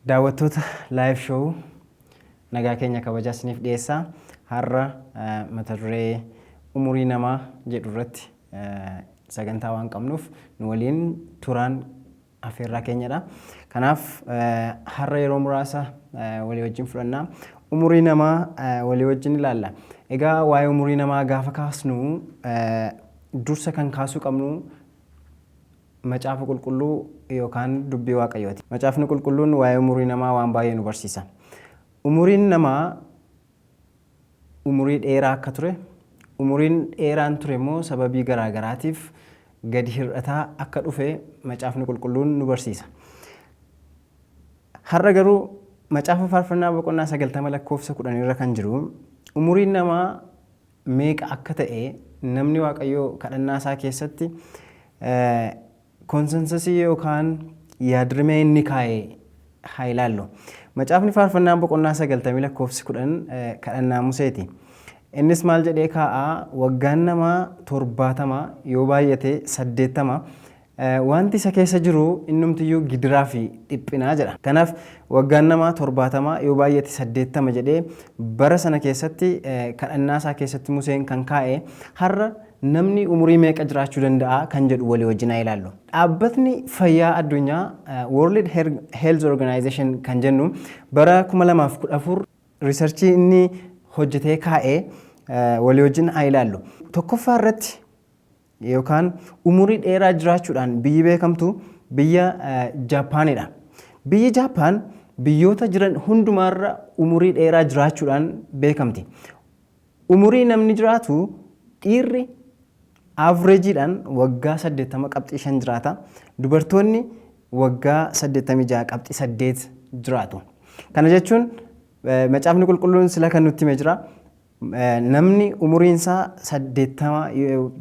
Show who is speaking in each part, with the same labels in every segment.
Speaker 1: Daawwattoota Live Show, nagaa keenya kabajaa isiniif dhiyeessaa. Har'a mata duree umurii namaa jedhu irratti sagantaa waan qabnuuf nu waliin turaan afeerraa keenyadha. Kanaaf har'a yeroo muraasa walii wajjin fudhannaa. Umurii namaa walii wajjin ilaalla. Egaa waa'ee umurii namaa gaafa kaasnu dursa kan kaasuu qabnu Macaafa Qulqulluu yookaan dubbii Waaqayyooti. Macaafni Qulqulluun waa'ee umurii namaa waan baay'ee nu barsiisa. Umuriin namaa umurii dheeraa akka ture, umuriin dheeraan ture immoo sababii garaa garaatiif gadi hir'ataa akka dhufe Macaafni Qulqulluun nu barsiisa. Har'a garuu Macaafa Faarfannaa boqonnaa 90 lakkoofsa 10 irra kan jiru umuriin namaa meeqa akka ta'e namni Waaqayyoo kadhannaa isaa keessatti konsensasii yookaan yaadrimee inni kaa'e haa ilaallu. Macaafni Faarfannaan boqonnaa 90 lakkoofsi 10 kadhannaa Museeti. Innis maal jedhee kaa'a? Waggaan namaa 70, yoo baay'ate 80, Wanti isa keessa jiru innumtiyyuu gidiraa fi dhiphinaa jedha. Kanaaf waggaan namaa 70, yoo baay'ate 80 jedhee bara sana keessatti kadhannaa isaa keessatti Museen kan kaa'e, har'a namni umurii meeqa jiraachuu danda'a kan jedhu walii wajjin haa ilaallu. Dhaabbatni fayyaa addunyaa, World Health Organization kan jennu, bara 2014 riisarchii inni hojjetee kaa'e walii wajjin haa ilaallu. Tokkoffaa irratti yookaan umurii dheeraa jiraachuudhaan biyyi beekamtu biyya Jaappaanidha. Biyyi Jaappaan biyyoota jiran hundumaarra umurii dheeraa jiraachuudhaan beekamti. Umurii namni jiraatu, dhiirri avreejiidhaan waggaa 80 qabxii 5 jiraata. Dubartoonni waggaa 86 qabxii 8 jiraatu. Kana jechuun Macaafni Qulqulluun sila kan nutti hime jira. Namni umuriin isaa 80,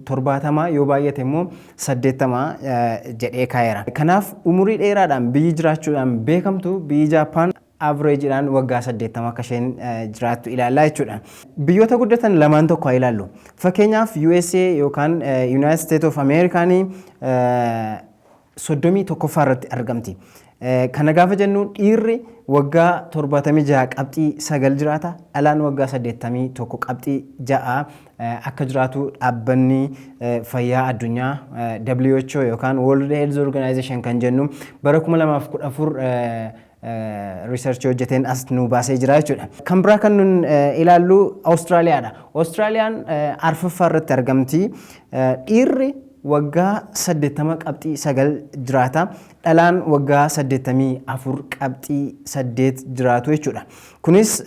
Speaker 1: 70, yoo baay'ate immoo 80 jedhee kaa'eera. Kanaaf umurii dheeraadhaan biyyi jiraachuudhaan beekamtu biyyi Jaappaan avreejiidhaan waggaa 80 akka isheen jiraattu ilaallaa jechuudha. Biyyoota guddatan lamaan tokko haa ilaallu. Fakkeenyaaf USA yookaan United States of America 31ffaa irratti argamti. Kana gaafa jennu dhiirri waggaa 76 qabxii 9 jiraata, dhalaan waggaa 81 qabxii 6 akka jiraatu dhaabbanni fayyaa addunyaa WHO yookaan World Health Organization kan jennu bara 2014 riisarchii hojjeteen as nu baasee jira jechuudha. Kan biraa kan nun ilaallu Awustiraaliyaadha. Awustiraaliyaan arfaffaa irratti argamti. Dhiirri waggaa 80 qabxii 9 jiraata. Dhalaan waggaa 84 qabxii 8 jiraatu jechuudha. Kunis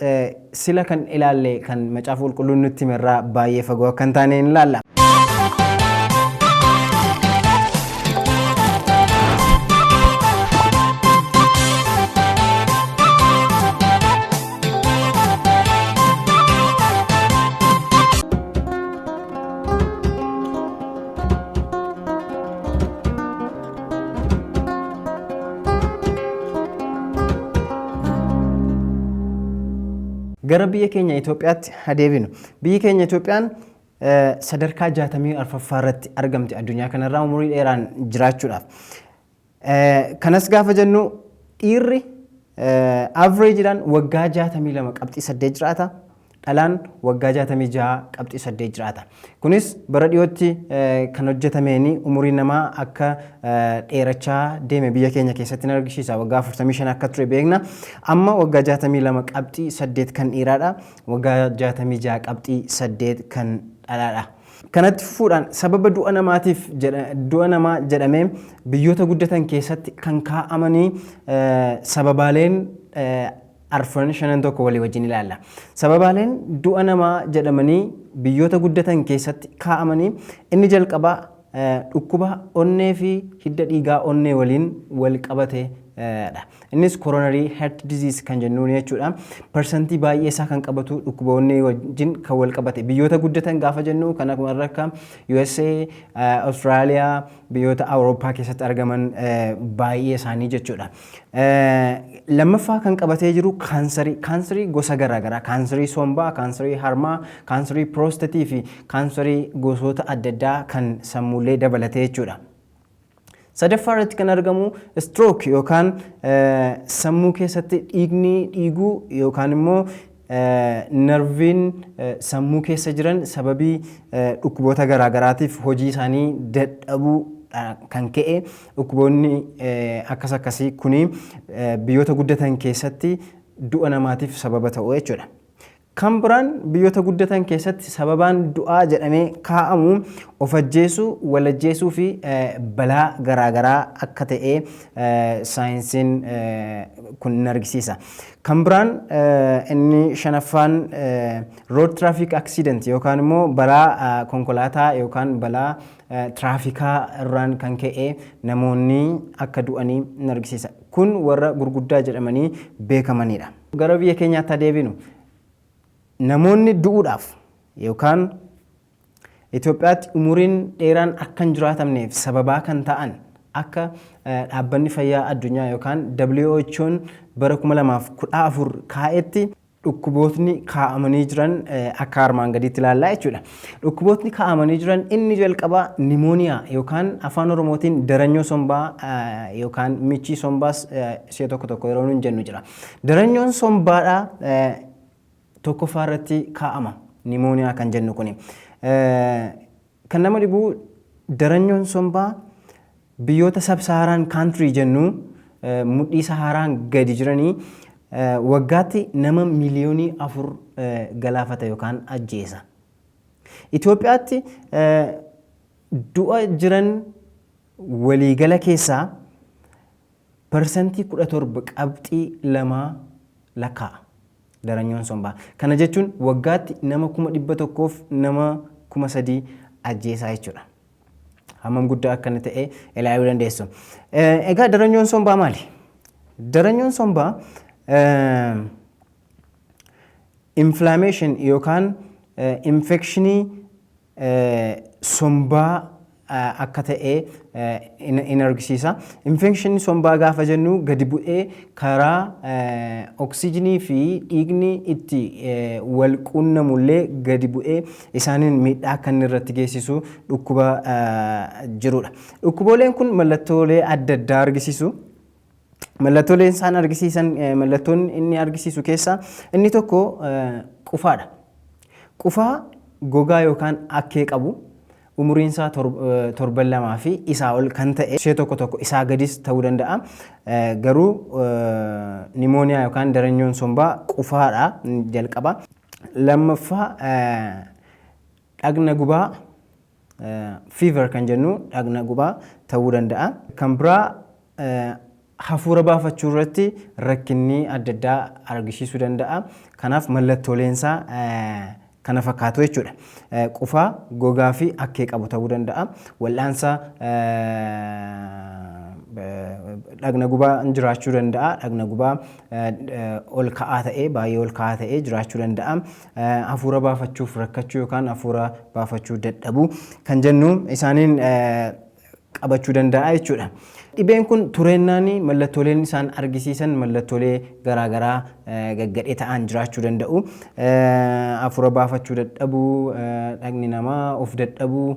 Speaker 1: sila kan ilaalle kan Macaafa Qulqulluun nutti himerraa baay'ee fagoo akka hin taane hin ilaalla. Gara biyya keenya Itoophiyaatti haa deebinu. Biyyi keenya Itoophiyaan sadarkaa 64ffaa irratti argamti addunyaa kanarraa umurii dheeraan jiraachuudhaaf. Kanas gaafa jennu dhiirri avreejiidhaan waggaa 62 qabxii 8 jiraata. Dhalaan waggaa 66 qabxii 8 jiraata. Kunis bara dhiyootti kan hojjetameen umuriin namaa akka dheerachaa deeme biyya keenya keessatti ni argisiisa. Waggaa 45 akka ture beekna. Amma waggaa 62 qabxii 8 kan dhiiraadha. Waggaa 66 qabxii 8 kan dhalaadha. Kanatti fufuudhaan sababa du'a namaatiif du'a namaa jedhamee biyyoota guddatan keessatti kan kaa'amanii sababaaleen arfan shanan tokko walii wajjin ilaalla. Sababaaleen du'a namaa jedhamanii biyyoota guddatan keessatti kaa'amanii inni jalqabaa dhukkuba onnee fi hidda dhiigaa onnee waliin wal qabate dha. Innis coronary heart disease kan jennuun jechuudha. Parsantii baay'ee isaa kan qabatu dhukkuba onnee wajjin kan wal qabate. Biyyoota guddatan gaafa jennu kan akka USA, Australia, biyyoota Awurooppaa keessatti argaman baay'ee isaanii jechuudha. Lammaffaa kan qabatee jiru kaansarii, kaansarii gosa garaagaraa, kaansarii sombaa, kaansarii harmaa, kaansarii piroostatii fi kaansarii gosoota adda addaa kan sammuulee dabalatee jechuudha. Sadaffaa irratti kan argamu stroke yookaan sammuu keessatti dhiigni dhiiguu yookaan immoo nerviin sammuu keessa jiran sababii dhukkuboota garaagaraatiif hojii isaanii dadhabuu kan ka'e dhukkuboonni akkas akkasii kuni biyyoota guddatan keessatti du'a namaatiif sababa ta'u jechuudha. Kan biraan biyyoota guddatan keessatti sababaan du'aa jedhamee kaa'amu of ajjeesuu, wal ajjeesuu fi balaa garaagaraa akka ta'e saayinsiin kun ni argisiisa. Kan biraan inni shanaffaan road traffic accident yookaan immoo balaa konkolaataa yookaan balaa tiraafikaa irraan kan ka'e namoonni akka du'anii ni argisiisa. Kun warra gurguddaa jedhamanii beekamanidha. Gara biyya keenyaatti adeebinu, namoonni du'uudhaaf yookaan Itoophiyaatti umuriin dheeraan akka hin jiraatamneef sababaa kan ta'an akka Dhaabbanni Fayyaa Addunyaa yookaan WHO'n bara 2014 kaa'etti dhukkubootni kaa'amanii jiran akka armaan gadiitti ilaallaa jechuudha. Dhukkubootni kaa'amanii jiran inni jalqabaa nimooniyaa yookaan Afaan Oromootiin daranyoo sombaa yookaan michii sombaas ishee tokko tokko yeroo nuun jennu jira. Daranyoon sombaadhaa tokkoffaa irratti kaa'ama nimooniyaa kan jennu kuni. Kan nama dhibu daranyoon sombaa biyyoota sub-Saharan country jennu, mudhii Sahaaraan gadi jiranii, waggaatti nama 4 miliyoonii galaafata yookaan ajjeesa. Itoophiyaatti du'a jiran waliigala keessaa 17.2% lakkaa'a daranyoon sombaa. Kana jechuun waggaatti nama 100,000f nama 3,000 ajjeesaa jechuudha. Hammam guddaa akka inni ta'e ilaaluu dandeessu. Egaa daranyoon sombaa maali? Daranyoon sombaa inflammation yookaan infekshinii sombaa akka ta'e in argisiisa. Infekshinii sombaa gaafa jennu gadi bu'ee karaa oksijinii fi dhiigni itti wal quunnamullee gadi bu'ee isaaniin miidhaa akka inni irratti geessisu dhukkuba jirudha. Dhukkubooleen kun mallattoolee adda addaa argisiisu. Mallattooleen isaan argisiisan, mallattoon inni argisiisu keessaa inni tokko qufaadha. Qufaa gogaa yookaan akkee qabu, umuriin isaa torban 2 fi isaa ol kan ta'e, ishee tokko tokko isaa gadis ta'uu danda'a. Garuu nimooniyaa yookaan daranyoon sombaa qufaadha jalqaba. Lammaffaa dhagna gubaa, fever kan jennu, dhagna gubaa ta'uu danda'a. Kan biraa hafuura baafachuu irratti rakkinni adda addaa argisiisuu danda'a. Kanaaf mallattooleen isaa kana fakkaatu jechuudha. Qufaa gogaa fi akkee qabu ta'uu danda'a. Wal'aansa dhagna gubaa jiraachuu danda'a. Dhagna gubaa ol ka'aa ta'ee, baay'ee ol ka'aa ta'ee jiraachuu danda'a. Hafuura baafachuuf rakkachuu yookaan hafuura baafachuu dadhabuu kan jennu isaaniin qabachuu danda'a jechuudha. Dhibeen kun tureennaan mallattooleen isaan argisiisan mallattoolee garaagaraa gaggadhee ta'an jiraachuu danda'u. Hafuura baafachuu dadhabuu, dhagni namaa of dadhabuu,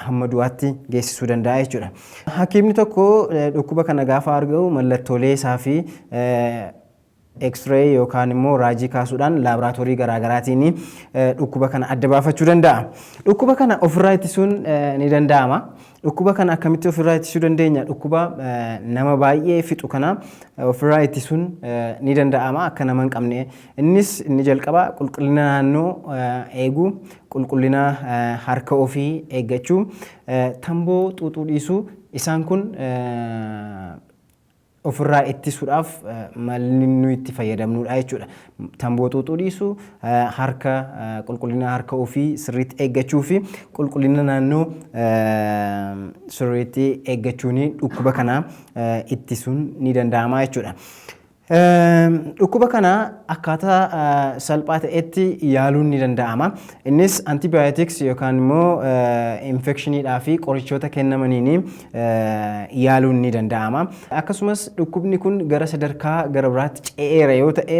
Speaker 1: hamma du'aatti geessisuu danda'a jechuudha. Hakiimni tokko dhukkuba kana gaafa argamu mallattoolee isaa fi X-ray yookaan immoo raajii kaasuudhaan laaboraatoorii garaagaraatiin dhukkuba kana adda baafachuu danda'a. Dhukkuba kana ofirraa ittisuun ni danda'ama. Dhukkuba kana akkamitti ofirraa ittisuu dandeenya? Dhukkuba nama baay'ee fixu kana ofirraa ittisuun ni danda'ama akka nama hin qabne. Innis inni jalqaba qulqullina naannoo eeguu, qulqullina harka ofii eeggachuu, tamboo xuuxuu dhiisuu, isaan kun ofirraa ittisuudhaaf malli nuyi itti fayyadamnudha jechuudha. Tamboo xuuxuu dhiisuu, harka, qulqullina harka ofii sirriitti eeggachuu fi qulqullina naannoo sirriitti eeggachuun dhukkuba kana ittisuun ni danda'ama jechuudha. Dhukkuba kana akkaataa salphaa ta'etti yaaluun ni danda'ama. Innis antibiotics yookaan immoo infekshiniidhaa fi qorichoota kennamaniin yaaluun ni danda'ama. Akkasumas dhukkubni kun gara sadarkaa gara biraatti ce'eera yoo ta'e,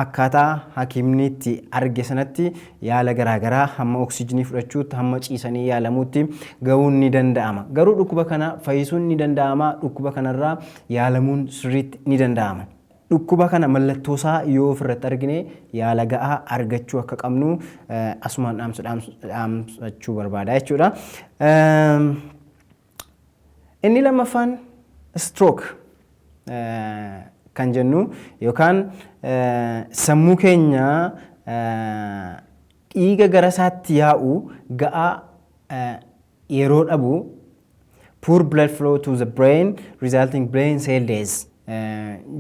Speaker 1: akkaataa hakiimni itti arge sanatti yaala garaagaraa hamma oksijinii fudhachuutti, hamma ciisanii yaalamuutti ga'uun ni danda'ama. Garuu dhukkuba kana fayyisuun ni danda'ama. Dhukkuba kanarraa yaalamuun sirriitti ni danda'ama. Dhukkuba kana mallattoosaa yoo ofirratti argine yaala ga'aa argachuu akka qabnu asumaan dhaamsachuu barbaada jechuudha. Inni lammaffaan stroke kan jennu yookaan sammuu keenya dhiiga gara isaatti yaa'u ga'aa yeroo dhabu, poor blood flow to the brain resulting brain cell death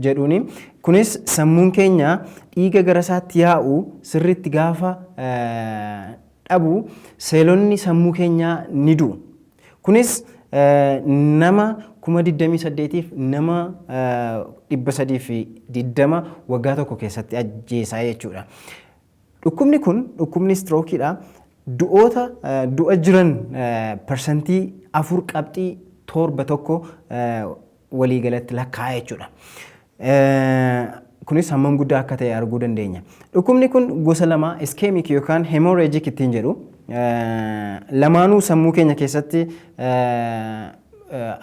Speaker 1: jedhuuni. Kunis sammuun keenya dhiiga gara isaatti yaa'u sirriitti gaafa dhabu seelonni sammuu keenyaa ni du'u. Kunis nama 28,000f nama 320 waggaa tokko keessatti ajjeesaa jechuudha. Dhukkubni kun, dhukkubni strookiidha. Du'oota du'a jiran 4.71% waliigalatti lakkaa'a jechuudha. Kunis hammam guddaa akka ta'e arguu dandeenya. Dhukkubni kun gosa lama, ischemic yookaan hemorrhagic ittiin jedhu. Lamaanuu sammuu keenya keessatti,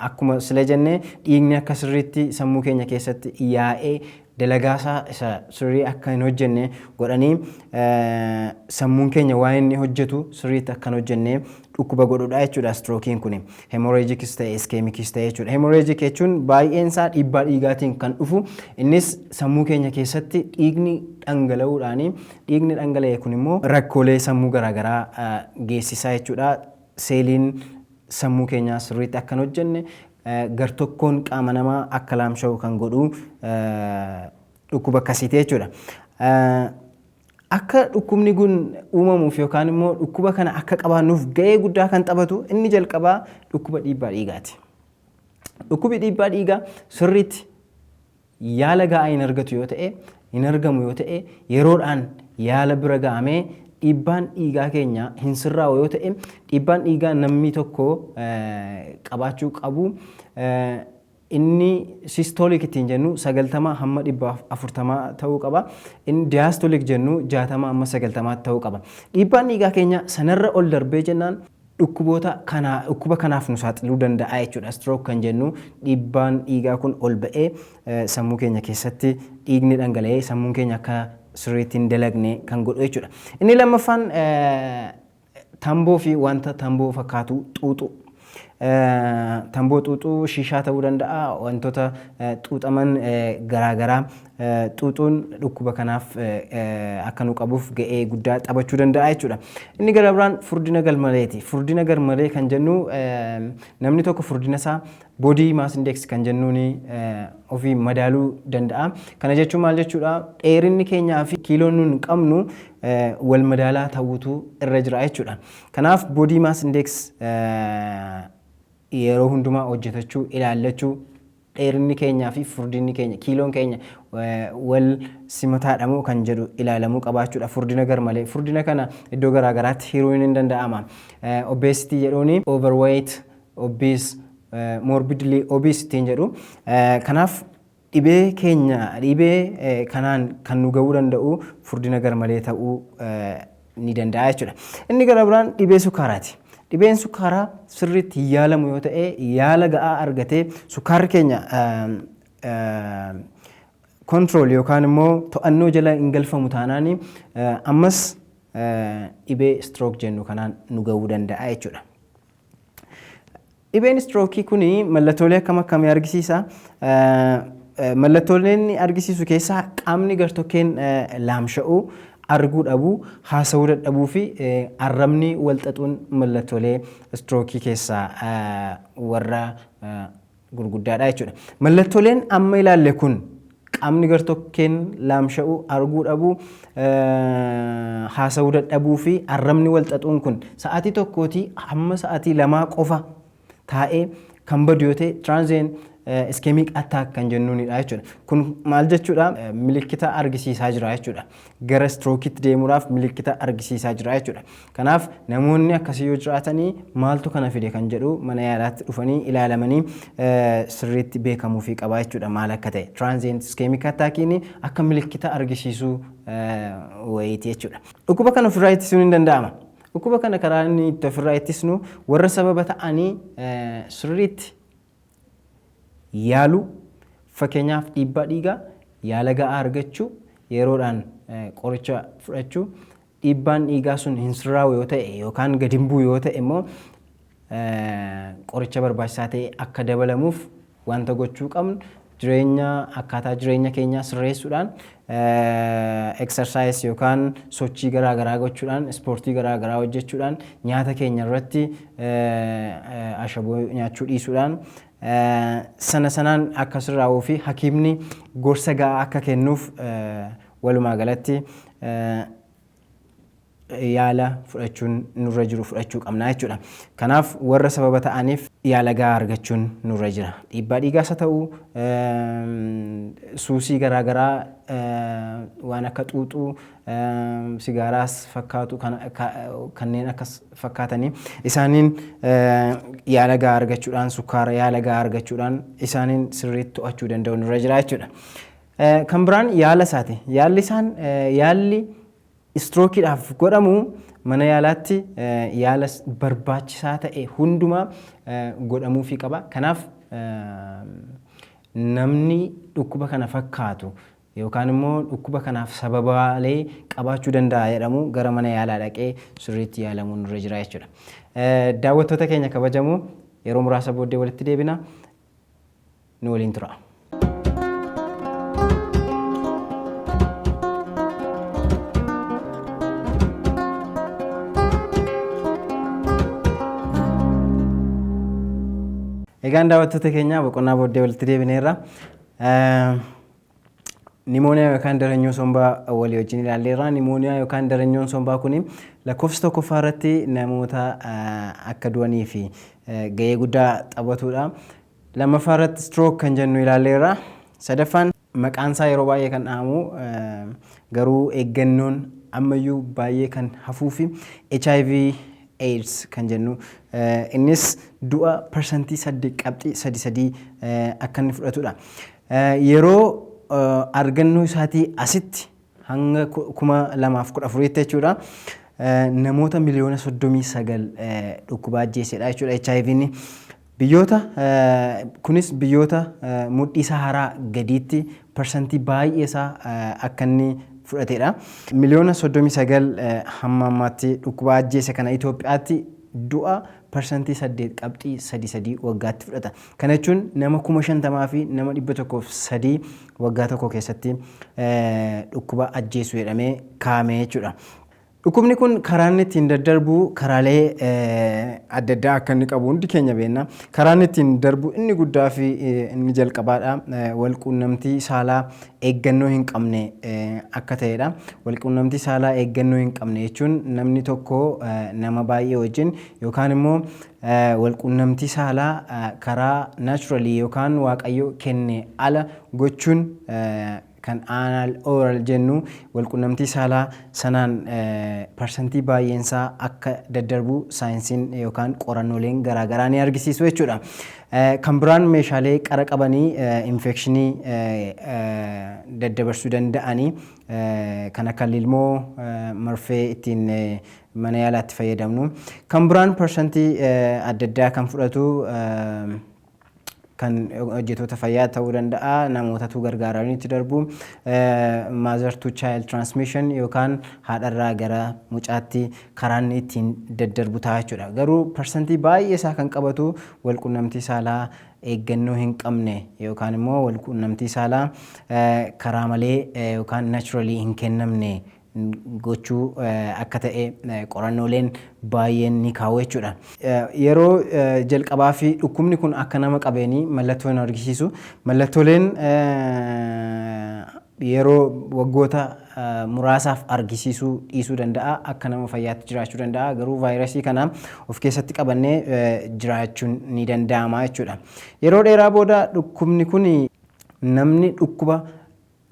Speaker 1: akkuma sila jennee, dhiigni akka sirriitti sammuu keenya keessatti yaa'ee dalagaasaa isa sirrii akka hin hojjenne godhanii, sammuun keenya waan inni hojjetu sirriitti akka hin hojjenne dhukkuba godhudha jechuudha strookiin kun, hemorrhagicis ta'e ischemicis ta'e jechuudha. Hemorrhagic jechuun baay'een isaa dhiibbaa dhiigaatiin kan dhufu, innis sammuu keenya keessatti dhiigni dhangala'uudhaani, dhiigni dhangala'e kun immoo rakkoolee sammuu garaagaraa geessisaa jechuudha. Seeliin sammuu keenyaa sirriitti akka hin hojjenne, gartokkoon qaama namaa akka laamsha'u kan godhu dhukkuba akkasiiti jechuudha. Akka dhukkubni kun uumamuuf yookaan immoo dhukkuba kana akka qabaannuuf ga'ee guddaa kan taphatu inni jalqabaa dhukkuba dhiibbaa dhiigaati. Dhukkubi dhiibbaa dhiigaa sirriitti yaala ga'aa hin argatu yoo ta'e, hin argamu yoo ta'e, yeroodhaan yaala bira ga'amee dhiibbaan dhiigaa keenya hin sirraa'u yoo ta'e, dhiibbaan dhiigaa namni tokko qabaachuu qabu inni systolic ittiin jennu 90 hamma 140 ta'uu qaba. Inni diastolic jennu 60 hamma 90 ta'uu qaba. Dhiibbaan dhiigaa keenya sanarra ol darbee jennaan dhukkuboota kana, dhukkuba kanaaf nu saaxiluu danda'a jechuudha. Stroke kan jennu dhiibbaan dhiigaa kun ol ba'ee sammuu keenya keessatti dhiigni dhangala'ee sammuun keenya akka sirriitti hin dalagne kan godhu jechuudha. Inni lammaffaan tamboo fi wanta tamboo fakkaatu xuuxu. Tamboo xuuxuu, shishaa ta'uu danda'a, wantoota xuuxaman garaagaraa xuuxuun dhukkuba kanaaf akka nu qabuuf ga'ee guddaa taphachuu danda'a jechuudha. Inni gara biraan furdina garmaleeti. Furdina garmalee kan jennu namni tokko furdina isaa body mass index kan jennuun ofii madaaluu danda'a. Kana jechuun maal jechuudha? Dheerinni keenyaa fi kiiloon nun qabnu wal madaalaa ta'uutu irra jira jechuudha. Kanaaf body mass index yeroo hundumaa hojjetachuu, ilaallachuu, dheerinni keenyaa fi furdinni keenya, kiiloon keenya wal simataadha moo kan jedhu ilaalamuu qabaachuudha. Furdina garmalee. Furdina kana iddoo garaagaraatti hiruun hin danda'ama. Obesity jedhuuni overweight, obese, morbidly obese ittiin jedhu. Kanaaf dhibee keenya, dhibee kanaan kan nu ga'uu danda'u furdina garmalee ta'uu ni danda'a jechuudha. Inni gara biraan dhibee sukkaaraati. Dhibeen sukkaaraa sirriitti hin yaalamu yoo ta'e, yaala ga'aa argatee sukkaarri keenya control yookaan immoo to'annoo jala hin galfamu taanaan ammas dhibee stroke jennu kanaan nu ga'uu danda'a jechuudha. Dhibeen strookii kun mallattoolee akkam akkamii argisiisa? Mallattooleen inni argisiisu keessaa qaamni gartokkeen laamsha'uu, arguu dhabuu, haasa'uu dadhabuu fi arrabni wal xaxuun mallattoolee strookii keessaa warra gurguddaadha jechuudha. Mallattooleen amma ilaalle kun, qaamni gartokkeen laamsha'uu, arguu dhabuu, haasa'uu dadhabuu fi arrabni wal xaxuun kun sa'aatii 1tii hamma sa'aatii 2 qofa taa'ee kan badu yoo ta'e transient ischemic attack kan jennuunidha jechuudha. Kun maal jechuudha? Milikkita argisiisaa jira jechuudha. Gara strookiitti deemuudhaaf milikkita argisiisaa jira jechuudha. Kanaaf namoonni akkasii yoo jiraatanii maaltu kana fide kan jedhu mana yaalaatti dhufanii ilaalamanii sirriitti beekamuufii qaba jechuudha maal akka ta'e. Transient ischemic attackiin akka milikkita argisiisuu wayiiti jechuudha. Dhukkuba kana ofirraa ittisuun hin danda'ama. Dhukkuba kana karaa inni itti ofirraa ittisnu warra sababa ta'anii sirriitti yaaluu, fakkeenyaaf dhiibbaa dhiigaa yaala ga'aa argachuu, yeroodhaan qoricha fudhachuu, dhiibbaan dhiigaa sun hin sirraa'u yoo ta'e yookaan gadi hin bu'u yoo ta'e immoo qoricha barbaachisaa ta'e akka dabalamuuf wanta gochuu qabnu, jireenya akkaataa jireenya keenyaa sirreessuudhaan, exercise yookaan sochii garaa garaa gochuudhaan, ispoortii garaa garaa hojjechuudhaan, nyaata keenya irratti ashaboo nyaachuu dhiisuudhaan, sana sanaan akka sirraa'uu fi hakiimni gorsa ga'aa akka kennuuf, walumaa galatti yaala fudhachuun nurra jiru fudhachuu qabna jechuudha. Kanaaf warra sababa ta'aniif yaala gahaa argachuun nurra jira. Dhiibbaa dhiigaas haa ta'u, suusii garaagaraa waan akka xuuxuu, sigaaraas fakkaatu, kanneen akkas fakkaatanii isaaniin yaala gahaa argachuudhaan, sukkaara yaala gahaa argachuudhaan isaaniin sirriitti to'achuu danda'u nurra jira jechuudha. Kan biraan yaala isaati. Yaalli isaan yaalli istirookiidhaaf godhamu mana yaalaatti yaala barbaachisaa ta'e hundumaa godhamuufii qaba. Kanaaf namni dhukkuba kana fakkaatu yookaan immoo dhukkuba kanaaf sababaalee qabaachuu danda'a jedhamu gara mana yaalaa dhaqee sirriitti yaalamuun nurra jira jechuudha. Daawwattoota keenya kabajamoo, yeroo muraasa booddee walitti deebina, nu waliin tura. Egaan daawwattoota keenya, boqonnaa booddee walitti deebineerra. Nimooniyaa yookaan daranyoo sombaa walii wajjin ilaalleerra. Nimooniyaa yookaan daranyoon sombaa kun lakkoofsa tokkoffaa irratti namoota akka du'anii fi gahee guddaa taphatudha. Lammaffaa irratti stroke kan jennu ilaalleerra. Sadaffaan maqaan isaa yeroo baay'ee kan dhahamu garuu eeggannoon ammayyuu baay'ee kan hafuu fi HIV AIDS kan jennu, innis du'a 8.33% akka inni fudhatudha. Yeroo argannoo isaatii asitti hanga 2014tti jechuudha, namoota miliyoona 39 dhukkuba ajjeesedha jechuudha HIV'n. Biyyoota kunis biyyoota mudhii Saharaa gadiitti parsantii baay'ee isaa akka inni fudhatedha. Miliyoona 39 hamma ammaatti dhukkuba ajjeese kana Itoophiyaatti du'a 8.33% waggaatti fudhata. Kana jechuun nama 50,000 fi nama 103 waggaa tokko keessatti dhukkuba ajjeesu jedhamee kaa'ame jechuudha. Dhukkubni kun karaa inni ittiin daddarbu karaalee adda addaa akka inni qabu hundi keenya beekna. Karaa inni ittiin darbu inni guddaa fi inni jalqabaadha. Walquunnamtii saalaa eeggannoo hin qabne akka ta'edha. Walquunnamtii saalaa eeggannoo hin qabne jechuun namni tokko nama baay'ee wajjin yookaan immoo walquunnamtii saalaa karaa naturally yookaan Waaqayyo kenne ala gochuun, kan anal, oral jennu, walqunnamtii saalaa sanaan parsantii baay'eensaa akka daddarbu saayinsiin yookaan qorannooleen garaagaraa ni argisiisu jechuudha. Kan biraan meeshaalee qara qabanii infekshinii daddabarsuu danda'anii kan akka lilmoo, marfee ittiin mana yaalaatti fayyadamnu. Kan biraan parsantii adda addaa kan fudhatu kan hojjettoota fayyaa ta'uu danda'a, namootatu gargaaranii itti darbu, mother to child transmission yookaan haadharraa gara mucaatti karaan inni ittiin daddarbu ta'a jechuudha. Garuu parsantii baay'ee isaa kan qabatu walqunnamtii saalaa eeggannoo hin qabne yookaan immoo walqunnamtii saalaa karaa malee yookaan naturally hin kennamne gochuu akka ta'e qorannooleen baay'een ni kaa'u jechuudha. Yeroo jalqabaa fi dhukkubni kun akka nama qabeenii mallattoo hin argisiisu. Mallattooleen Yeroo waggoota muraasaaf argisiisuu dhiisuu danda'a, akka nama fayyaatti jiraachuu danda'a, garuu vaayirasii kana of keessatti qabannee jiraachuun ni danda'ama jechuudha. Yeroo dheeraa booda dhukkubni kun namni dhukkuba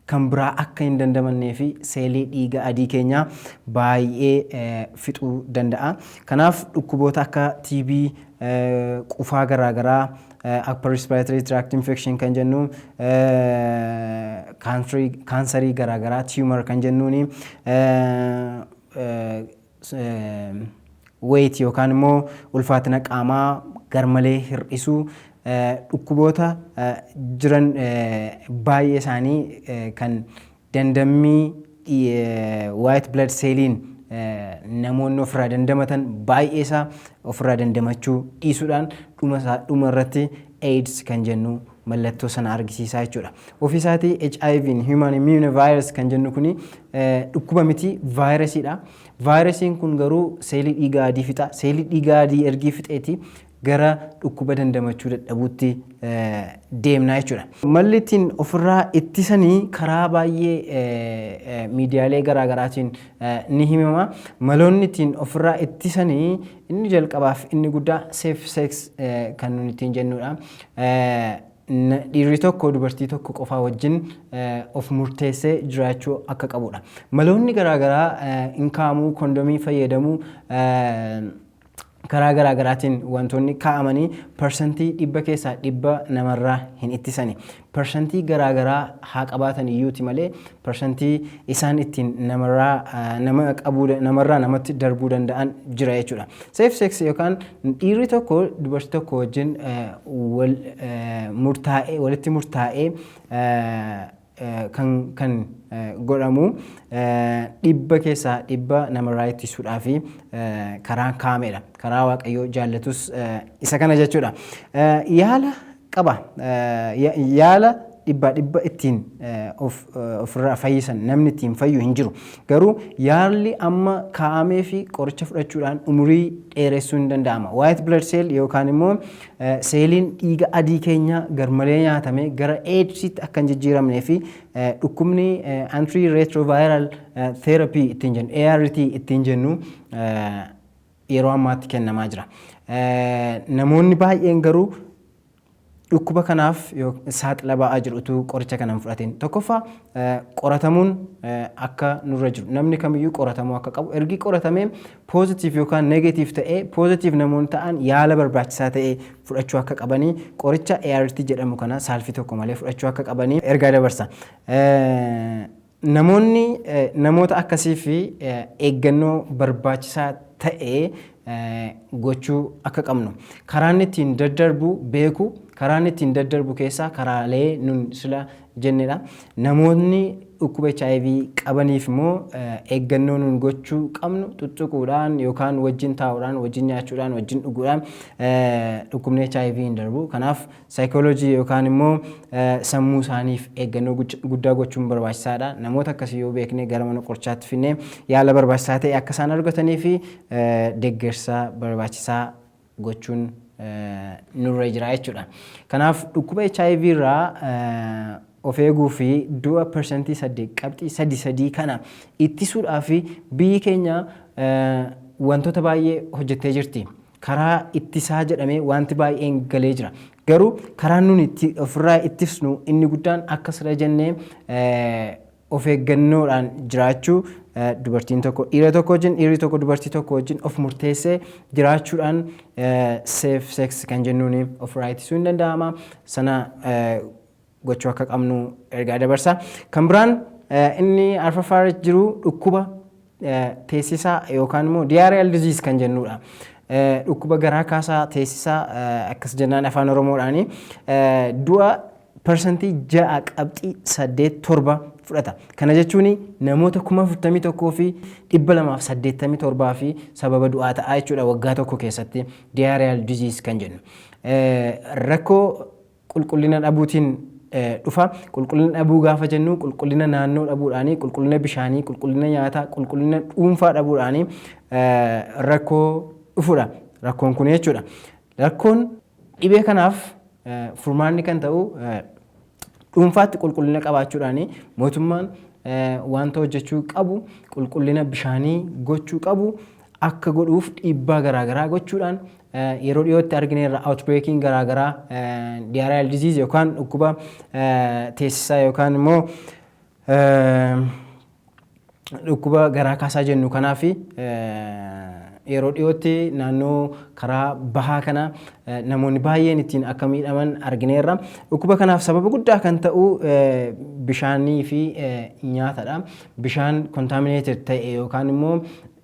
Speaker 1: kan biraa akka hin dandamannee fi seelii dhiiga adii keenyaa baay'ee fixuu danda'a. Kanaaf dhukkuboota akka TB, qufaa garaagaraa, upper respiratory tract infection kan jennu, kaansarii garaagaraa, tumor kan jennuuni, weight yookaan immoo ulfaatina qaamaa garmalee hir'isuu, dhukkuboota jiran baay'ee isaanii kan dandammii white blood celliin namoonni ofirraa dandamatan baay'ee isaa ofirraa dandamachuu dhiisuudhaan dhuma irratti AIDS kan jennu mallattoo sana argisiisaa jechuudha. Ofiisaatii HIV, human immune virus kan jennu kuni dhukkuba miti, vaayirasiidha. Vaayirasiin kun garuu seelii dhiigaa adii fixa. Seelii dhiigaa adii ergii fixeeti gara dhukkuba dandamachuu dadhabuutti deemna jechuudha. Malli ittiin ofirraa ittisanii karaa baay'ee miidiyaalee garaagaraatiin ni himama. Maloonni ittiin ofirraa ittisanii inni jalqabaaf inni guddaa safe sex kan nuti ittiin jennudha. Dhiirri tokko dubartii tokko qofaa wajjin of murteessee jiraachuu akka qabudha. Maloonni garaagaraa hin kaa'amuu, kondomii fayyadamuu, karaa garaagaraatiin wantoonni kaa'amanii 100% keessaa 100 namarraa hin ittisani. Parsantii garaagaraa haa qabaatan iyyuuti malee parsantii isaan ittiin namarraa nama qabuu, namarraa namatti darbuu danda'an jira jechuudha. Safe sex yookaan dhiirri tokko dubartii tokko wajjin wal murtaa'ee, walitti murtaa'ee kan godhamu 100% namarraa ittisuudhaaf karaan kaa'amedha. Karaa Waaqayyoo jaallatus isa kana jechuudha. Yaala qaba. Yaala 100% ittiin ofirraa fayyisan, namni ittiin fayyu hin jiru. Garuu yaalli amma kaa'amee fi qoricha fudhachuudhaan umurii dheeressuu hin danda'ama. White blood cell yookaan immoo seeliin dhiiga adii keenya garmalee nyaatamee gara AIDSitti akka hin jijjiiramnee fi dhukkubni anti retroviral therapy ittiin jennu, ART ittiin jennu, yeroo ammaatti kennamaa jira. Namoonni baay'een garuu dhukkuba kanaaf saaxila ba'aa jiru utuu qoricha kana hin fudhatin. Tokkoffaa, qoratamuun akka nurra jiru, namni kamiyyuu qoratamuu akka qabu, ergi qoratamee positive yookaan negative ta'ee, positive namoonni ta'an yaala barbaachisaa ta'e fudhachuu akka qabanii, qoricha ART jedhamu kana saalfii tokko malee fudhachuu akka qabanii ergaa dabarsa. Namoonni namoota akkasii fi eeggannoo barbaachisaa ta'e gochuu akka qabnu. Karaan ittiin daddarbu beeku, karaan ittiin daddarbu keessaa karaalee nun sila jennedha. Namoonni dhukkuba HIV qabaniif immoo eeggannoo nun gochuu qabnu, tuttuquudhaan yookaan wajjin taa'uudhaan, wajjin nyaachuudhaan, wajjin dhuguudhaan dhukkubni HIV hin darbu. Kanaaf saayikooloojii yookaan immoo sammuu isaaniif eeggannoo guddaa gochuun barbaachisaadha. Namoota akkasii yoo beekne gara mana qorichaatti finnee yaala barbaachisaa ta'e akka isaan argatanii fi deeggarsa barbaachisaa gochuun nurra jira jechuudha. Kanaaf dhukkuba HIV irraa of eeguu fi du'a 8.33% kana ittisuudhaaf biyyi keenya wantoota baay'ee hojjettee jirti. Karaa ittisaa jedhamee wanti baay'een galee jira. Garuu karaan nuni itti ofirraa ittisnu inni guddaan akka sira jennee of eeggannoodhaan jiraachuu, dubartiin tokko dhiira tokko wajjin, dhiirri tokko dubartii tokko wajjin of murteessee jiraachuudhaan safe sex kan jennuun ofirraa ittisuu hin danda'ama. Sana gochuu akka qabnu ergaa dabarsa. Kan biraan inni arfaffaa jiru dhukkuba teessisaa yookaan immoo diarrheal disease kan jennudha. Dhukkuba garaa kaasaa, teessisaa akkas jennaan afaan Oromoodhaani, du'a 6.87% fudhata. Kana jechuun namoota 41,287 fi sababa du'aa ta'aa jechuudha waggaa tokko keessatti diarrheal disease kan jennu. Rakkoo qulqullina dhabuutiin dhufa. Qulqullina dhabuu gaafa jennu qulqullina naannoo dhabuudhaanii, qulqullina bishaanii, qulqullina nyaataa, qulqullina dhuunfaa dhabuudhaanii rakkoo dhufudha. Rakkoon kun jechuudha. Rakkoon dhibee kanaaf furmaanni kan ta'u Dhuunfaatti qulqullina qabaachuudhaan mootummaan wanta hojjechuu qabu, qulqullina bishaanii gochuu qabu akka godhuuf dhiibbaa garaagaraa gochuudhaan, yeroo dhiyootti argineerra outbreaking garaagaraa diarrheal disease yookaan dhukkuba teessisaa yookaan immoo dhukkuba garaa kaasaa jennu. Kanaaf yeroo dhiyootti naannoo karaa bahaa kana namoonni baay'een ittiin akka miidhaman argineerra. Dhukkuba kanaaf sababa guddaa kan ta'u bishaanii fi nyaatadha. Bishaan contaminated ta'e yookaan immoo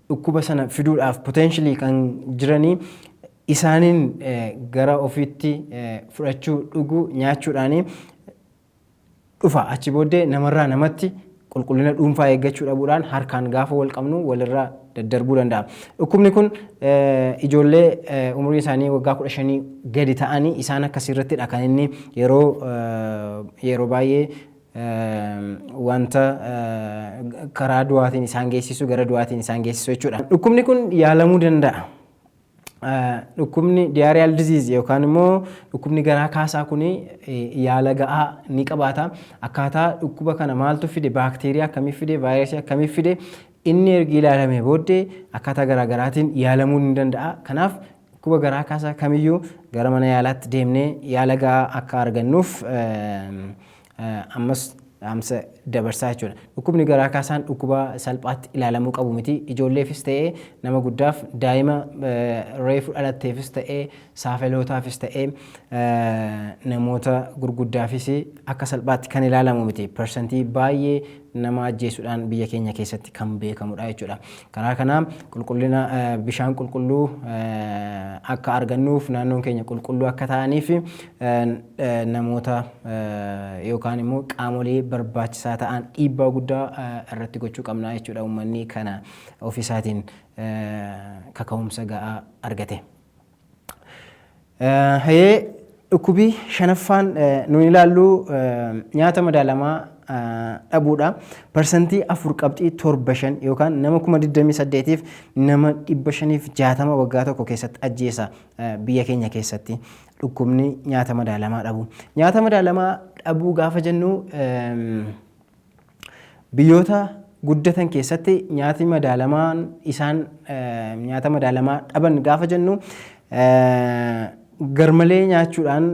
Speaker 1: dhukkuba sana fiduudhaaf potentially kan jiranii isaaniin gara ofiitti fudhachuu, dhuguu, nyaachuudhaanii dhufa. Achi booddee namarraa namatti qulqullina dhuunfaa eeggachuu dhabuudhaan harkaan gaafa wal qabnu walirraa daddarbuu danda'a. Dhukkubni kun ijoollee umurii isaanii waggaa 15 gadi ta'anii isaan akkasirrattidha kan inni yeroo baay'ee wanta karaa du'aatiin isaan geessisu, gara du'aatiin isaan geessisu jechuudha. Dhukkubni kun yaalamuu danda'a. Dhukkubni diarrheal disease yookaan immoo dhukkubni garaa kaasaa kun yaala ga'aa ni qabaata. Akkaataa dhukkuba kana maaltu fide, baakteeriyaa akkamii fide, vaayirasii akkamii fide, inni ergi ilaalamee booddee akkaataa garaagaraatiin yaalamuu ni danda'a. Kanaaf dhukkuba garaa kaasaa kamiyyuu gara mana yaalaatti deemnee yaala ga'aa akka argannuuf ammas dhaamsa dabarsaa jechuudha. Dhukkubni garaa kaasaan dhukkuba salphaatti ilaalamuu qabu miti. Ijoolleefis ta'ee nama guddaaf, daa'ima reefu dhalatteefis ta'ee, saafelootaafis ta'ee, namoota gurguddaafis akka salphaatti kan ilaalamu miti. Persentii baay'ee nama ajjeesuudhaan biyya keenya keessatti kan beekamudha jechuudha. Karaa kanaa qulqullina bishaan qulqulluu akka argannuuf, naannoon keenya qulqulluu akka ta'aniif namoota yookaan immoo qaamolee barbaachisaa ta'an dhiibbaa guddaa irratti gochuu qabna jechuudha, uummanni kana ofiisaatiin kaka'umsa ga'aa argate. Hayee, dhukkubii shanaffaan nuyi ilaallu nyaata madaalamaa dhabuudha. 4.75% yookaan nama 28,000f nama 560 waggaa tokko keessatti ajjeesa biyya keenya keessatti dhukkubni nyaata madaalamaa dhabu. Nyaata madaalamaa dhabuu gaafa jennu, biyyoota guddatan keessatti nyaati madaalamaan isaan nyaata madaalamaa dhaban gaafa jennu garmalee nyaachuudhaan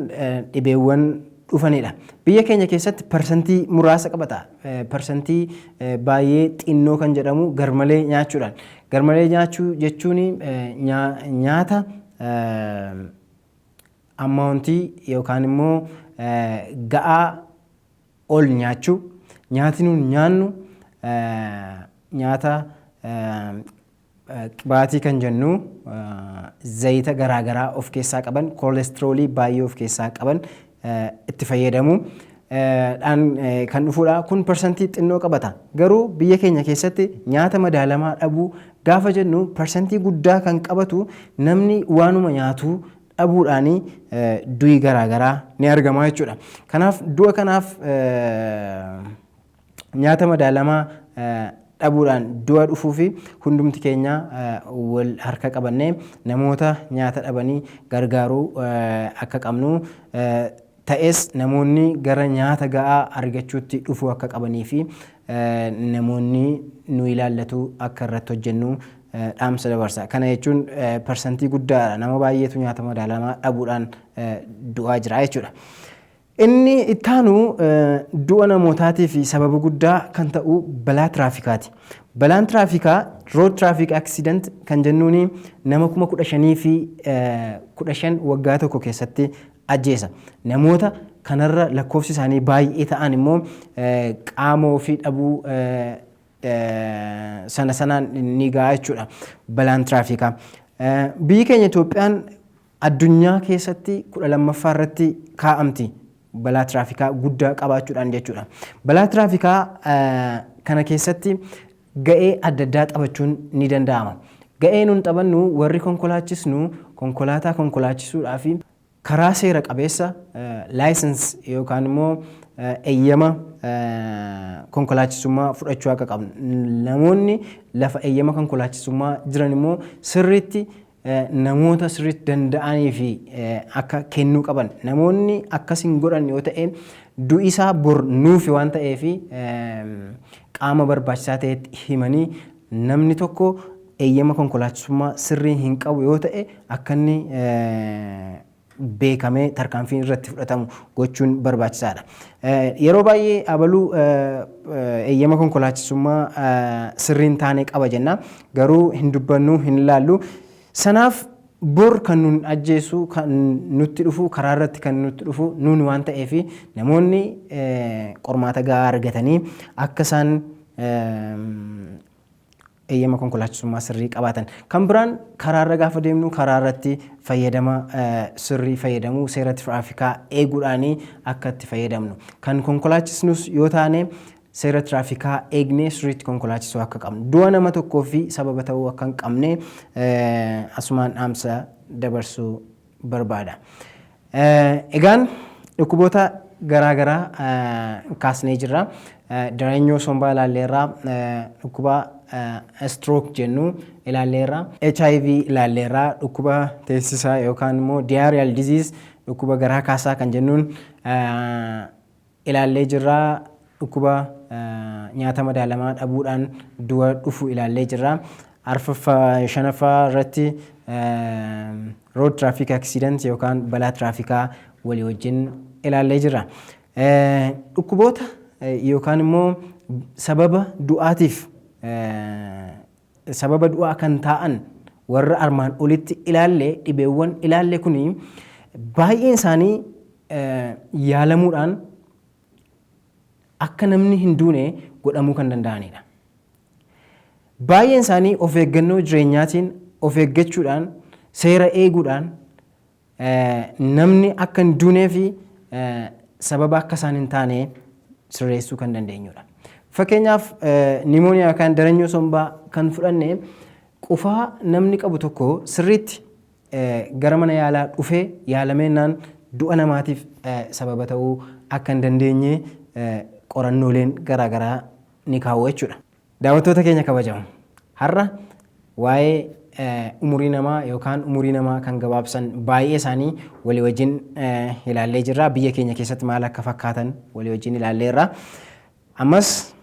Speaker 1: dhibeewwan dhufanidha. Biyya keenya keessatti parsantii muraasa qabata. Parsantii baay'ee xinnoo kan jedhamu garmalee nyaachuudhaan. Garmalee nyaachuu jechuun nyaata amountii yookaan immoo ga'aa ol nyaachuu, nyaati nuun nyaannu nyaata qibaatii kan jennu, zayita garaagaraa of keessaa qaban, koolestiroolii baay'ee of keessaa qaban itti fayyadamu dhaan kan dhufuudha. Kun parsantii xinnoo qabata. Garuu biyya keenya keessatti nyaata madaalamaa dhabuu gaafa jennu parsantii guddaa kan qabatu namni waanuma nyaatu dhabuudhaan du'i garaagaraa ni argama jechuudha. Kanaaf du'a kanaaf nyaata madaalamaa dhabuudhaan du'a dhufuu fi hundumti keenya wal harka qabannee namoota nyaata dhabanii gargaaruu akka qabnu, ta'es namoonni gara nyaata ga'aa argachuutti dhufuu akka qabanii fi namoonni nu ilaallatu akka irratti hojjennu dhaamsa dabarsa. Kana jechuun parsantii guddaadha. Nama baay'eetu nyaata madaalamaa dhabuudhaan du'aa jira jechuudha. Inni ittaanu du'a namootaatiif sababa guddaa kan ta'u balaa tiraafikaati. Balaan tiraafikaa, road traffic accident kan jennuuni, nama 15,015 waggaa tokko keessatti ajjeesa. Namoota kanarra lakkoofsi isaanii baay'ee ta'an immoo qaama ofii dhabuu sana sanaan ni ga'a jechuudha balaan tiraafikaa. Biyyi keenya Itoophiyaan addunyaa keessatti 12ffaa irratti kaa'amti balaa tiraafikaa guddaa qabaachuudhaan jechuudha. Balaa tiraafikaa kana keessatti ga'ee adda addaa taphachuun ni danda'ama. Ga'ee nun taphannu, warri konkolaachisnu konkolaataa konkolaachisuudhaa fi karaa seera qabeessa license yookaan immoo eeyyama konkolaachisummaa fudhachuu akka qabnu. Namoonni lafa eeyyama konkolaachisummaa jiran immoo sirriitti namoota sirriitti danda'anii fi akka kennuu qaban, namoonni akkas hin godhan yoo ta'e du'isaa bor nuufi waan ta'eef, qaama barbaachisaa ta'etti himanii namni tokko eeyyama konkolaachisummaa sirrii hin qabu yoo ta'e akka inni beekamee tarkaanfiin irratti fudhatamu gochuun barbaachisaadha. Yeroo baay'ee abaluu eeyyama konkolaachisummaa sirrii hin taane qaba jenna. Garuu hin dubbannu, hin ilaallu. Sanaaf bor kan nun ajjeesu, kan nutti dhufu, karaa irratti kan nutti dhufu nuun waan ta'eef, namoonni qormaata gahaa argatanii akka isaan eeyyama konkolaachisummaa sirrii qabaatan. Kan biraan karaarra gaafa deemnu karaa irratti fayyadama sirrii fayyadamuu, seera tiraafikaa eeguudhaanii akka itti fayyadamnu. Kan konkolaachisnus yoo taane seera tiraafikaa eegnee sirriitti konkolaachisuu akka qabnu. Du'a nama tokkoo fi sababa ta'uu akka hin qabne asumaan dhaamsa dabarsuu barbaada. Egaan dhukkuboota garaa garaa kaasnee jirra. Daranyoo sombaa ilaalleerra, dhukkuba stroke jennu ilaalleerra, HIV ilaalleerra, dhukkuba teessisaa yookaan immoo diarrheal disease, dhukkuba garaa kaasaa kan jennuun ilaallee jirra. Dhukkuba nyaata madaalamaa dhabuudhaan du'a dhufu ilaallee jirra. Arfaffaa, shanaffaa irratti road traffic accident yookaan balaa tiraafikaa walii wajjin ilaallee jirra. Dhukkuboota yookaan immoo sababa du'aatiif, sababa du'aa kan ta'an warra armaan olitti ilaalle, dhibeewwan ilaalle kuni baay'een isaanii yaalamuudhaan akka namni hin duune godhamuu kan danda'anidha. Baay'een isaanii of eeggannoo jireenyaatiin, of eeggachuudhaan, seera eeguudhaan namni akka hin duunee fi sababa akka isaan hin taane sirreessuu kan dandeenyudha. Fakkeenyaaf, nimooniyaa yookaan daranyoo sombaa kan fudhanne, qufaa namni qabu tokko sirriitti gara mana yaalaa dhufee yaalameennaan du'a namaatiif sababa ta'uu akka hin dandeenye qorannooleen garaagaraa ni kaa'u jechuudha. Daawwattoota keenya kabajamu, har'a waa'ee umurii namaa yookaan umurii namaa kan gabaabsan baay'ee isaanii walii wajjin ilaallee jirra. Biyya keenya keessatti maal akka fakkaatan walii wajjin ilaalleerra. Ammas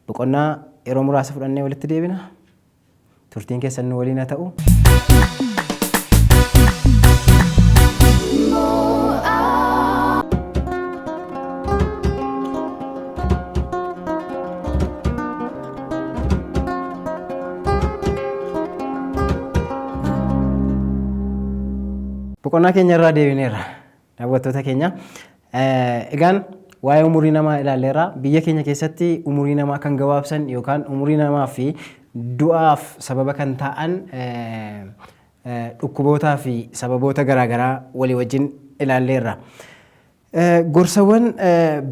Speaker 1: boqonnaa yeroo muraasa fudhannee walitti deebina. Turtiin keessan nu waliin haa ta'u. Boqonnaa keenya irraa deebineerra, daawwattoota keenya. Egaan waa'ee umurii namaa ilaalleerra. Biyya keenya keessatti umurii namaa kan gabaabsan yookaan umurii namaa fi du'aaf sababa kan ta'an dhukkubootaa fi sababoota garaagaraa walii wajjin ilaalleerra. Gorsawwan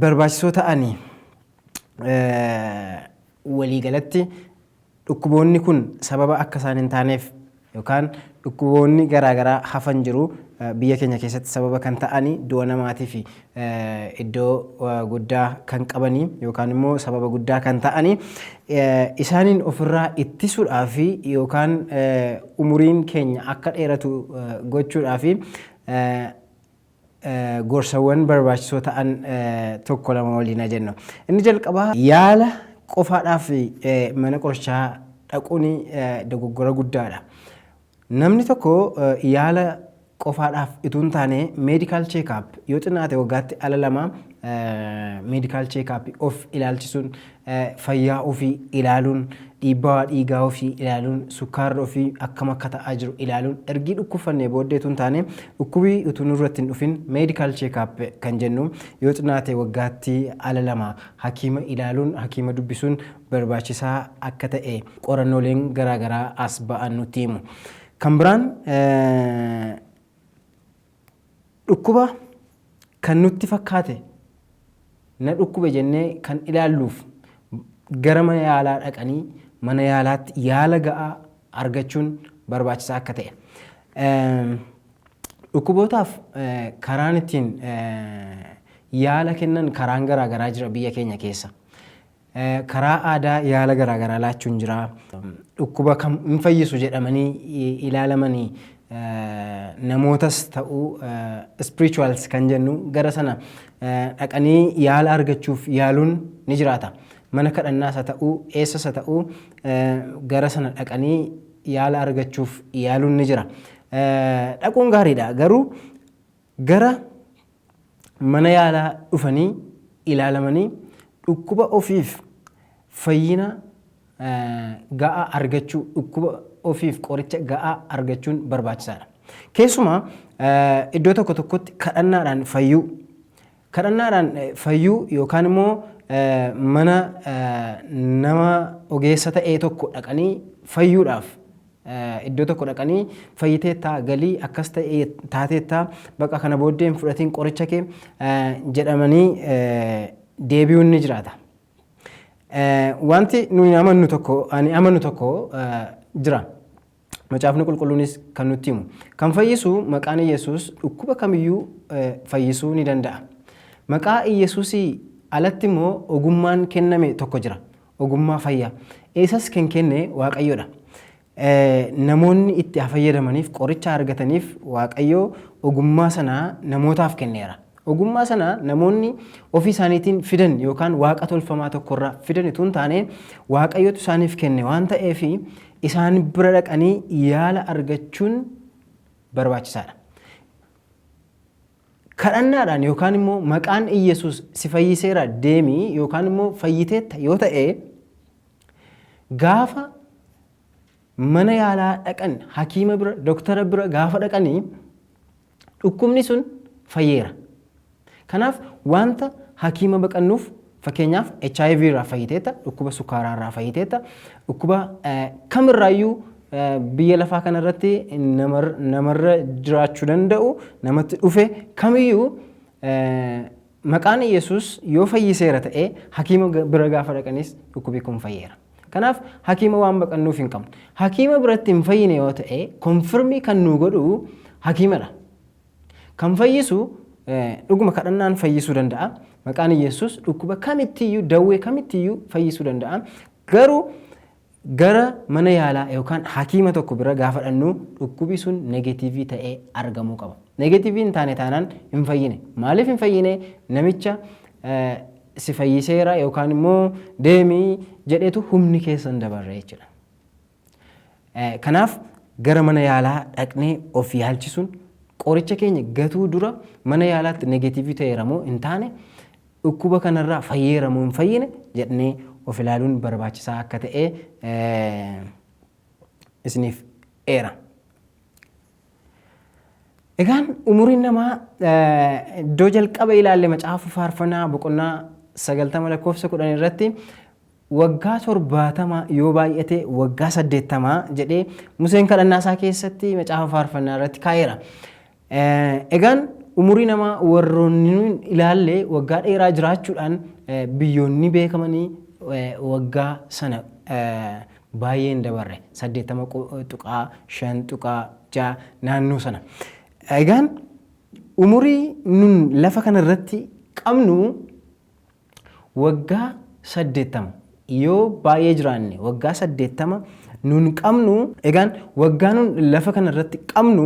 Speaker 1: barbaachisoo ta'anii waliigalatti dhukkuboonni kun sababa akka isaan hin taaneef yookaan dhukkuboonni garaagaraa hafan jiru, biyya keenya keessatti sababa kan ta'anii, du'a namaatii fi iddoo guddaa kan qabanii yookaan immoo sababa guddaa kan ta'anii, isaaniin ofirraa ittisuudhaaf yookaan umuriin keenya akka dheeratu gochuudhaaf gorsawwan barbaachisoo ta'an tokko lama waliin haa jennu. Inni jalqabaa, yaala qofaadhaaf mana qorichaa dhaquun dogoggora guddaadha. Namni tokko yaala qofaadhaaf utuu hin taane medical check-up, yoo xinnaate waggaatti ala 2 medical check-up of ilaalchisuun, fayyaa ofii ilaaluun, dhiibbaa dhiigaa ofii ilaaluun, sukkaarri ofii akkam akka ta'aa jiru ilaaluun, ergii dhukkubfannee booddee utuu hin taane dhukkubii utuu nurratti hin dhufin medical check-up kan jennu yoo xinnaate waggaatti ala 2 hakiima ilaaluun, hakiima dubbisuun barbaachisaa akka ta'e qorannooleen garaagaraa as ba'an nutti himu. Kan biraan, dhukkuba kan nutti fakkaate, na dhukkube jennee kan ilaalluuf gara mana yaalaa dhaqanii mana yaalaatti yaala ga'aa argachuun barbaachisaa akka ta'e. Dhukkubootaaf karaan ittiin yaala kennan karaan garaa garaa jira biyya keenya keessa. Karaa aadaa yaala garaa garaa laachuun jira. Dhukkuba kam hin fayyisu jedhamanii ilaalamanii Namootas ta'uu spirituals kan jennu gara sana dhaqanii yaala argachuuf yaaluun ni jiraata. Mana kadhannaas haa ta'uu, eessas haa ta'uu, gara sana dhaqanii yaala argachuuf yaaluun ni jira. Dhaquun gaariidha, garuu gara mana yaalaa dhufanii ilaalamanii dhukkuba ofiif fayyina ga'aa argachuu, dhukkuba ofiif qoricha ga'aa argachuun barbaachisaadha. Keessumaa iddoo tokko tokkotti kadhannaadhaan fayyuu, kadhannaadhaan fayyuu yookaan immoo mana nama ogeessa ta'ee tokko dhaqanii fayyuudhaaf, iddoo tokko dhaqanii fayyiteettaa, galii, akkas ta'ee taateettaa, bakka kana booddee hin fudhatiin qoricha kee jedhamanii deebi'uun ni jiraata. Wanti nuyi amannu tokko, ani amannu tokko jira. Macaafni Qulqulluunis kan nutti himu. Kan fayyisu maqaan Yesuus dhukkuba kamiyyuu fayyisuu ni danda'a. Maqaa Yesuusii alatti immoo ogummaan kenname tokko jira. Ogummaa fayyaa. Isas kan kenne Waaqayyoodha. Namoonni itti haa fayyadamaniif, qoricha argataniif, Waaqayyo ogummaa sana namootaaf kenneera. Ogummaa sana namoonni ofii isaaniitiin fidan yookaan waaqa tolfamaa tokkorraa fidan utuu hin taane, Waaqayyotu isaaniif kenne waan ta'eef isaan bira dhaqanii yaala argachuun barbaachisaadha. Kadhannaadhaan yookaan immoo maqaan Iyyasuus si fayyiseera, deemii, yookaan immoo fayyiteetta yoo ta'e, gaafa mana yaalaa dhaqan, hakiima bira, doktara bira gaafa dhaqanii dhukkubni sun fayyeera. Kanaaf wanta hakiima baqannuuf, fakkeenyaaf HIV irraa fayyiteetta, dhukkuba sukkaaraa irraa fayyiteetta, dhukkuba kamirraayyuu biyya lafaa kanarratti namarra jiraachuu danda'u, namatti dhufe kamiyyuu maqaan Yesuus yoo fayyiseera ta'e, hakiima bira gaafa dhaqanis dhukkubi kun fayyeera. Kanaaf hakiima waan baqannuuf hin qabnu. Hakiima biratti hin fayyine yoo ta'e, confirm kan nu godhu hakiimadha. Kan fayyisu dhuguma kadhannaan fayyisuu danda'a. Maqaan Yesuus dhukkuba kamittiyyuu, dawwee kamittiyyuu fayyisuu danda'a. Garuu gara mana yaalaa yookaan hakiima tokko bira gaafa dhannu dhukkubi sun negative ta'ee argamuu qaba. Negative hin taane taanaan hin fayyine. Maaliif hin fayyine? Namicha si fayyiseera yookaan immoo deemii jedhetu humni keessa hin dabarre jechuudha. Kanaaf gara mana yaalaa dhaqnee of yaalchisuun, qoricha keenya gatuu dura mana yaalaatti negative ta'eera moo hin taane, dhukkuba kanarraa fayyeera moo hin fayyine jedhnee of ilaaluun barbaachisaa akka ta'e isiniif eera. Egaan umuriin namaa iddoo jalqaba ilaalle, Macaafa Faarfannaa boqonnaa 90 lakkoofsa 10 irratti, waggaa 70, yoo baay'ate waggaa 80 jedhee Museen kadhannaa isaa keessatti Macaafa Faarfannaa irratti kaa'eera. Egaan umurii namaa warroonni nuyi ilaalle waggaa dheeraa jiraachuudhaan biyyoonni beekamanii waggaa sana baay'ee hin dabarre, 80.5.6 naannoo sana. Egaan umurii nun lafa kana irratti qabnu waggaa 80, yoo baay'ee jiraanne waggaa 80 nun qabnu. Egaan waggaa nun lafa kana irratti qabnu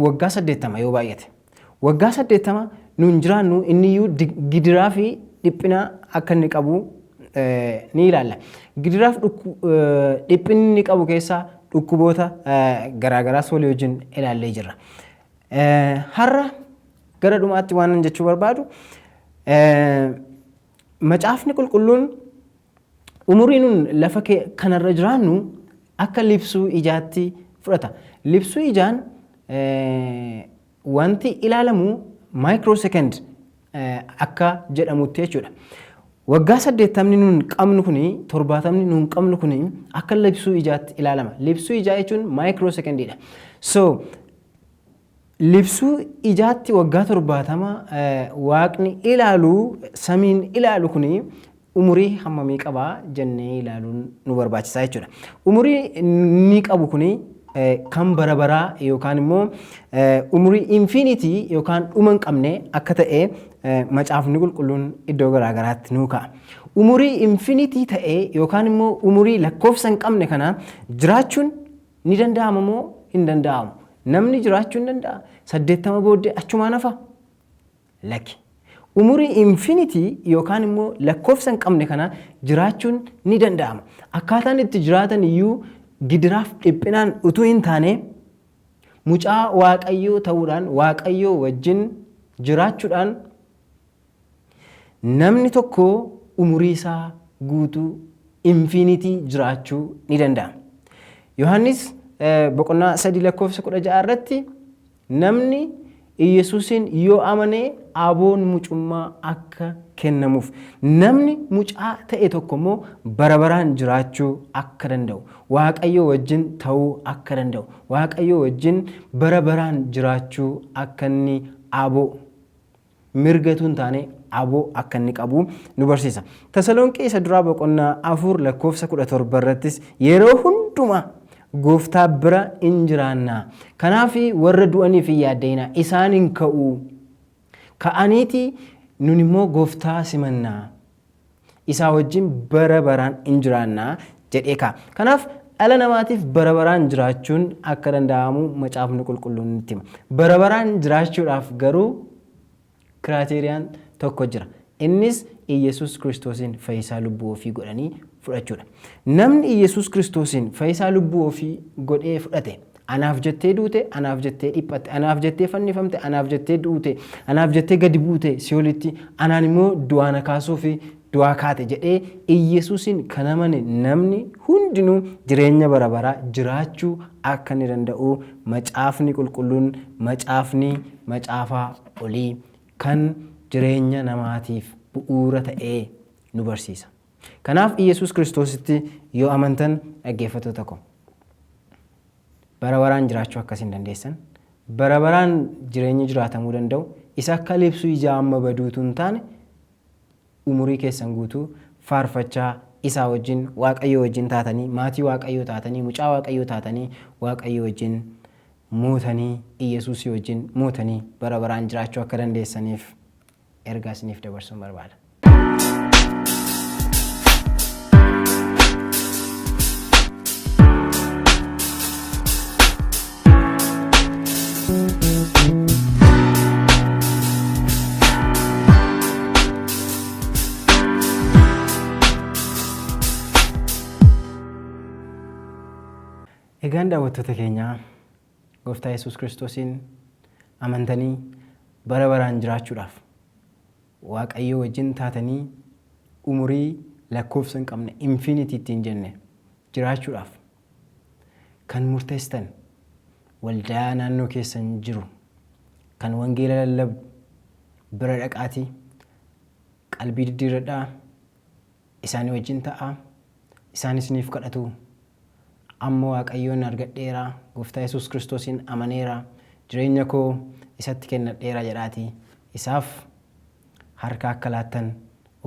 Speaker 1: waggaa 80 yoo baay'ate. Waggaa 80 nun jiraannu, inni iyyuu gidiraa fi dhiphina akka inni qabu ni ilaalla. Gidiraa fi dhiphinni inni qabu keessaa dhukkuboota garaagaraas walii wajjin ilaallee jirra. Har'a gara dhumaatti waan jechuu barbaadu, Macaafni Qulqulluun umurii nun lafa kanarra jiraannu akka libsuu ijaatti fudhata. Libsuu ijaan wanti ilaalamu microsecond akka jedhamutti jechuudha. Waggaa 80ni nun qabnu kuni, 70ni nun qabnu kuni akka libsuu ijaatti ilaalama. Libsuu ijaa jechuun microsecondiidha. So libsuu ijaatti waggaa 70 waaqni ilaalu, samiin ilaalu kuni umurii hammamii qabaa jennee ilaaluun nu barbaachisaa jechuudha. Umurii inni qabu kuni kan bara baraa yookaan immoo umurii infinity yookaan dhuma hin qabne akka ta'e Macaafni Qulqulluun iddoo garaagaraatti nuu ka'a. Umurii infinity ta'ee yookaan immoo umurii lakkoofsa hin qabne kana jiraachuun ni danda'ama moo hin danda'amu? Namni jiraachuu hin danda'a? 80 booddee achumaan hafa? Lakki. Umurii infinity yookaan immoo lakkoofsa hin qabne kana jiraachuun ni danda'ama. Akkaataan itti jiraatan iyyuu gidiraaf dhiphinaan utuu hin taane mucaa Waaqayyoo ta'uudhaan Waaqayyoo wajjin jiraachuudhaan namni tokko umurii isaa guutuu infinity jiraachuu ni danda'a. Yohaannis boqonnaa 3 lakkoofsa 16 irratti namni Iyyasuusiin yoo amane aboon mucummaa akka kennamuuf, namni mucaa ta'e tokko immoo bara baraan jiraachuu akka danda'u, Waaqayyo wajjin ta'uu akka danda'u, Waaqayyo wajjin bara baraan jiraachuu akka inni aboo mirgatu hin taane aboo akka inni qabu nu barsiisa. Tasalonqee isa duraa boqonnaa 4 lakkoofsa 17 irrattis yeroo hundumaa gooftaa bira in jiraanna. Kanaaf warra du'aniif hin yaadda'inaa, isaan hin ka'u. Ka'aniiti nun immoo gooftaa simannaa. Isaa wajjin bara baraan in jiraanna jedhee kaa'a. Kanaaf dhala namaatiif bara baraan jiraachuun akka danda'amu macaafni qulqulluun nutti hima. Bara baraan jiraachuudhaaf garuu kiraateeriyaan tokko jira. Innis Iyyasuus Kiristoosiin fayyisaa lubbuu ofii godhanii fudhachuudha. Namni Iyyasuus Kiristoosiin fayyisaa lubbuu ofii godhee fudhate anaaf jettee duute, anaaf jettee dhiphatte, anaaf jettee fannifamte, anaaf jettee duute, anaaf jettee gadi buute si'olitti, anaan immoo du'aa na kaasuu fi du'aa kaate jedhee Iyyasuusiin kan amane namni hundinuu jireenya bara baraa jiraachuu akka inni danda'u macaafni qulqulluun macaafni macaafaa olii kan jireenya namaatiif bu'uura ta'ee nu barsiisa. Kanaaf Iyyasuus Kiristoositti yoo amantan dhaggeeffattoota koo bara baraan jiraachuu akkas hin dandeessan. Bara baraan jireenyi jiraatamuu danda'u isa akka libsuu ijaa amma baduutu hin taane umurii keessan guutuu faarfachaa isaa wajjin Waaqayyo wajjin taatanii maatii Waaqayyoo taatanii mucaa Waaqayyoo taatanii Waaqayyo wajjin mootanii Iyyasuusii wajjin mootanii bara baraan jiraachuu akka dandeessaniif ergaa isiniif dabarsuun barbaada. Egaan daawwattoota keenyaa Gooftaa Yesuus Kiristoosiin amantanii bara baraan jiraachuudhaaf Waaqayyoo wajjin taatanii umurii lakkoofsa hin qabne infinity ittiin jenne jiraachuudhaaf kan murteessitan waldaa naannoo keessan jiru kan wangeela lallabu bira dhaqaatii qalbii diddiirradhaa isaanii wajjin ta'aa isaan isiniif kadhatu. Amma Waaqayyoon argadheera, Gooftaa Yesuus Kiristoosiin amaneera, jireenya koo isatti kennadheera jedhaatii isaaf harka akka laattan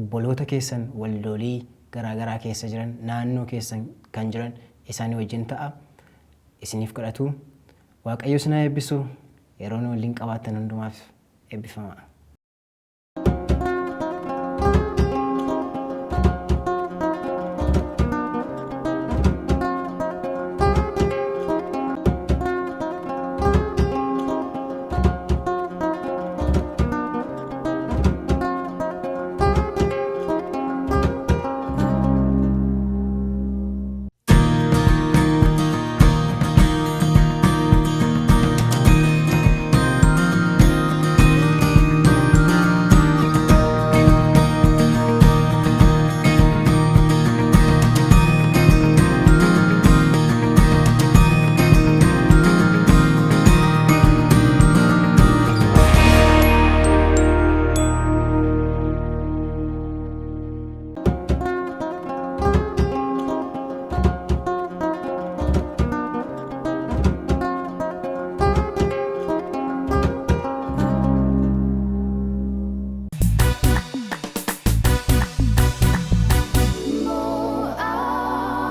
Speaker 1: obboloota keessan waldoolii garaa garaa keessa jiran, naannoo keessan kan jiran isaanii wajjin ta'a. Isiniif kadhatu. Waaqayyo isin haa eebbisu. Yeroo nu waliin qabaattan hundumaaf eebbifamaa.